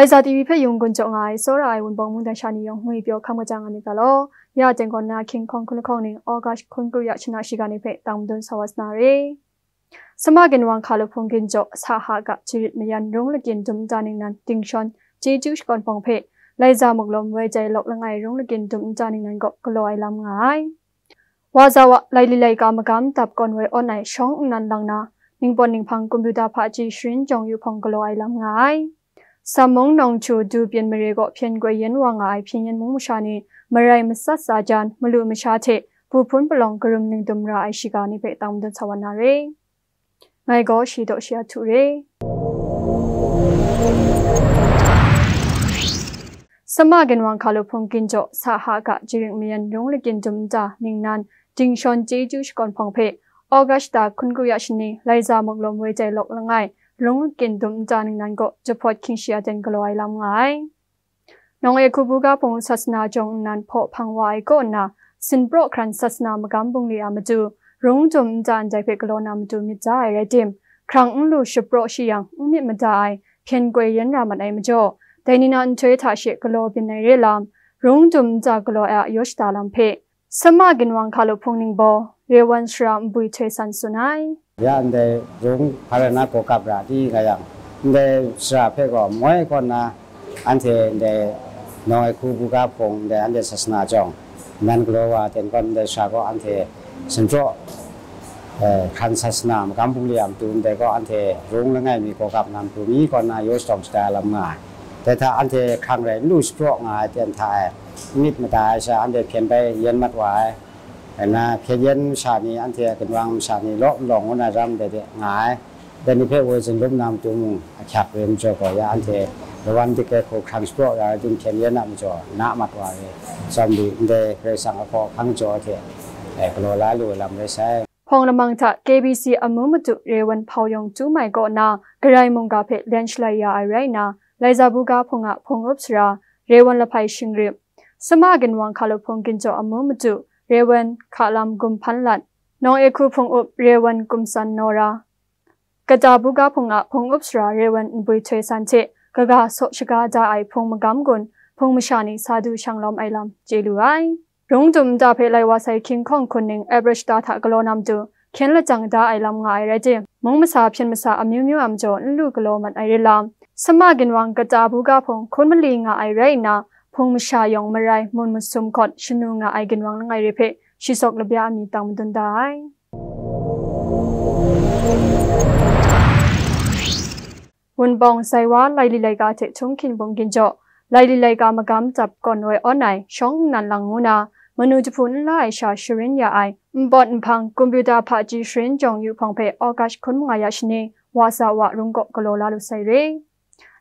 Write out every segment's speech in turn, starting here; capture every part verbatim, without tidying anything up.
Za T V hpe yung gun jaw nga ai, tsawra ai Wunpawng mungdan sha ni yawng ngwi pyaw hkam kaja nga myit ga law, ya teng gaw na King Kong hkun lahkawng ning August hkun kru ya shana shiga ni hpe tang madun sa wa sa na re. Sama ginwang hkalup hpung ginjaw sa ha ga jarit mayan rung lagyin dum nta ningnan dingshawn chyeju shakawn hpawng hpe, laiza muklum woi jai lawk langai rung lagyin dum nta ningnan gaw galaw ai lam nga ai. Wa za wa, laili laika magam dap kawn woi awn ai shawng nnan lang na, ningpawt ninghpang kumpyuta hpaji sharin jawng yu hpawng galaw ai lam nga ai. Sammung nawng htu du pyin mare gaw hpyen koi yen wa nga ai hpyen yen mung masha ni marai matsat tsa jan, malu masha hte bu hpun palawng karum ningdum ra ai shiga ni hpe tang madun sa wa na re. Ngai gaw shi daw shi a htu re. Sama ginwang hkalup hpung ginjaw sa ha ga jarit mayan rung lagyin dum nta ningnan dingshawn chyeju shakawn hpawng hpe, August da hkun kru ya shani, laiza muklum woi jai lawk langai rung lagyin dum nta ningnan gaw jahpawt hkying shi aten galaw ai lam nga ai. Nawng e hku buga hpung sasana jawng nnan hpaw hpang wa ai kaw nna, sinpraw hkran sasana magam bungli a matu, rung dum nta ndai hpe galaw na matu myit ja ai rai tim, hkrang n lu shapraw shi yang, n myit mada ai hpyen koi yen ra mat ai majaw, dai ni na nhtoi hta she galaw byin ai re lam, rung dum nta galaw ai a yaw shada lam hpe, Sama ginwang hkalup hpung ningbaw, Rewan sara nbwi htoi san tsun ai. Ya ndai rung hpa rai na gaw kap ra di nga yang, ndai sara hpe gaw moi kaw nna, anhte ndai nawng ai hku buga hpung ndai anhte sasana jawng nan galaw wa ten kaw ndai sara gaw anhte sinpraw, eh, hkran sasana magam bungli a matu ndai gaw anhte rung langai mi gaw kap na matu mi kaw nna yaw shadawng shada ai lam nga ai. Dai hta anhte hkrang rai n lu shapraw nga ai ten hta e, n myit mada ai sha anhte hpyen bai yen mat wa ai. Nna hpyen yen masha ni, anhte a ginwang masha ni law nlawng ngu na ram de de nga ai. Dai ni hpe woi zunlum na matu mung ahkyak re majaw gaw, ya anhte lawan dik ai hku hkrang shapraw ya ai dum hpyen yen a majaw na mat wa ai. Tsawm lu ndai Karai Kasang a hkaw ahkang jaw hte, eh, galaw la lu ai lam rai sai. Hpawng lamang hta K B C amu matu Rewan hpau yawng tu mai kaw na, Garai mungga hpe lyan shalai ya ai rai nna, Laiza buga hpung a hpung up sara, Rewan lahpai shingrip, Sama ginwang hkalup hpung ginjaw amu matu, Rewan hka lam gum hpan lat, Nawng e hku hpung up, Rewan kumsan Nora, Kata buga hpung a hpung up sara, Rewan nbwi htoi san hte kaga saw shaga da ai hpung magam gun, hpung masha ni sa du shang lawm ai lam chye lu ai. Rung dum nta hpe lai wa sai hkying hkawng hkun ning April shata hta galaw na matu, hkyen lajang da ai lam nga ai rai tim, mung masa hpyen masa amyu myu a majaw n lu galaw mat ai re lam, Sama ginwang kata buga hpung hkun mali nga ai rai nna, hpung masha yawng marai mun masum hkawt shanu nga ai ginwang langai re hpe shi sawk labya mi tang madun da ai. Wunpawng Saiwa laili laika hte htung hkin bung ginjaw, laili laika magam dap kawn woi awn ai shawng nnan lang ngu na, manu jahpu n la ai sha sharin ya ai, npawt nhpang kumpyuta hpaji sharin jawng yu hpawng hpe August hkun manga ya shani, wa sa wa rung kaw galaw la lu sai re.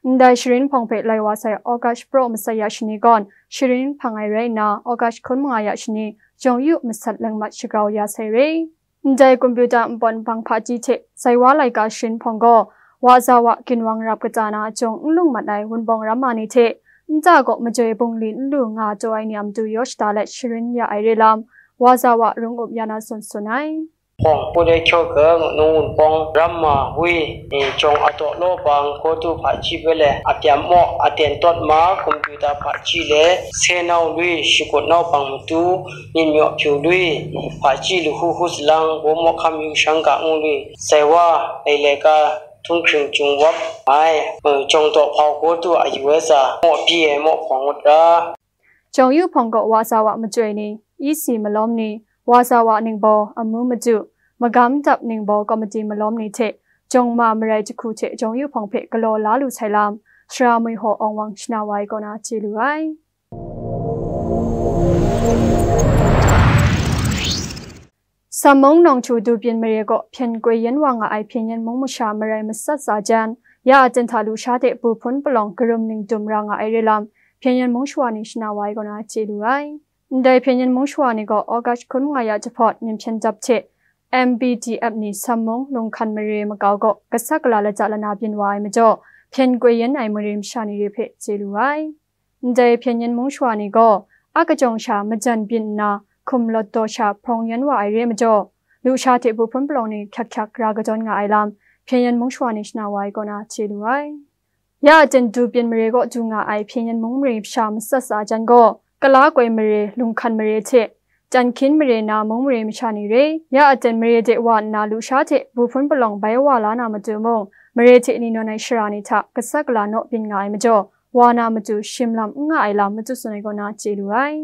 Ndai sharin hpawng hpe lai wa sai August praw masai ya shani gawn, sharin hpang ai rai nna, August hkun manga ya shani, jawng yu masat lengmat shagrau ya sai re. Ndai kumpyuta npawt npang hpaji hte Saiwa laika sharin hpawng gaw, wa za wa ginwang rap kata na jawng n lung mat ai Wunpawng ramma ni hte, nta kaw majoi bungli n lu nga taw ai ni a matu yaw shada let sharin ya ai re lam, wa za wa rung up ya na tsun tsun ai. Hpawng hpung de hkyaw ga, nung Wunpawng ramma wi, e, jawng a taw law bang, gaw tu hpaji bai le, a pyam maw, a ten tawt ma, kumpyuta hpaji le, se nau lui, shakut nau bang matu, myit myaw pyu lui, hpaji lahku hku salang, gaw mawhkam yu shang ga ngu lui, Saiwa, lai laika, htung hkring jung wap ai, e, jawng taw hpau gaw tu a yu ai tsa, maw pyi ai maw hpawng ngut ra. Jawng yu hpawng gaw wa sa wa machyoi ni, E C malawm ni, wa sa wa ningbaw amu maju, magam dap ningbaw komiti malawm ni hte, jawng ma marai jahku hte jawng yu hpawng hpe galaw la lu sai lam, sara Mui Haw Awng Wang shana wa ai kaw na chye lu ai. Sammung nawng htu du byin mare gaw hpyen koi yen wa nga ai hpyen yen mung masha marai matsat tsa jan, ya a ten hta lusha hte bu hpun palawng karum ning dum ra nga ai re lam, hpyen yen mung shawa ni shana wa ai kaw na chye lu ai. Ndai hpyen yen mung shawa ni gaw August hkun manga ya jahpawt myin hpyen dap hte M B D F ni Sammung lunghkan mare makau gaw kasak kala lata lana byin wa ai majaw, hpyen koi yen ai mare masha ni re hpe chye lu ai. Ndai hpyen yen mung shawa ni gaw, a kajawng sha majan byin nna, hkum lawt daw sha hprawng yan wa ai re majaw, lusha hte bu hpun palawng ni hkyak hkyak ra kadawn nga ai lam, hpyen yen mung shawa ni shana wa ai kaw na chye lu ai. Ya aten du byin mare kaw du nga ai Hpyen Yen mung mare masha matsat sa ai jan gaw, Kala Koi mare, Lunghkan mare hte Janhkyin mare na mung mare masha ni re. Ya aten mare de wa nna lusha hte bu hpun palawng bai wa la na matu mung, mare hte ni nawn ai shara ni hta gasat gala naw byin nga ai majaw, wa na matu shim lam n nga ai lam matu tsun ai kaw na chye lu ai.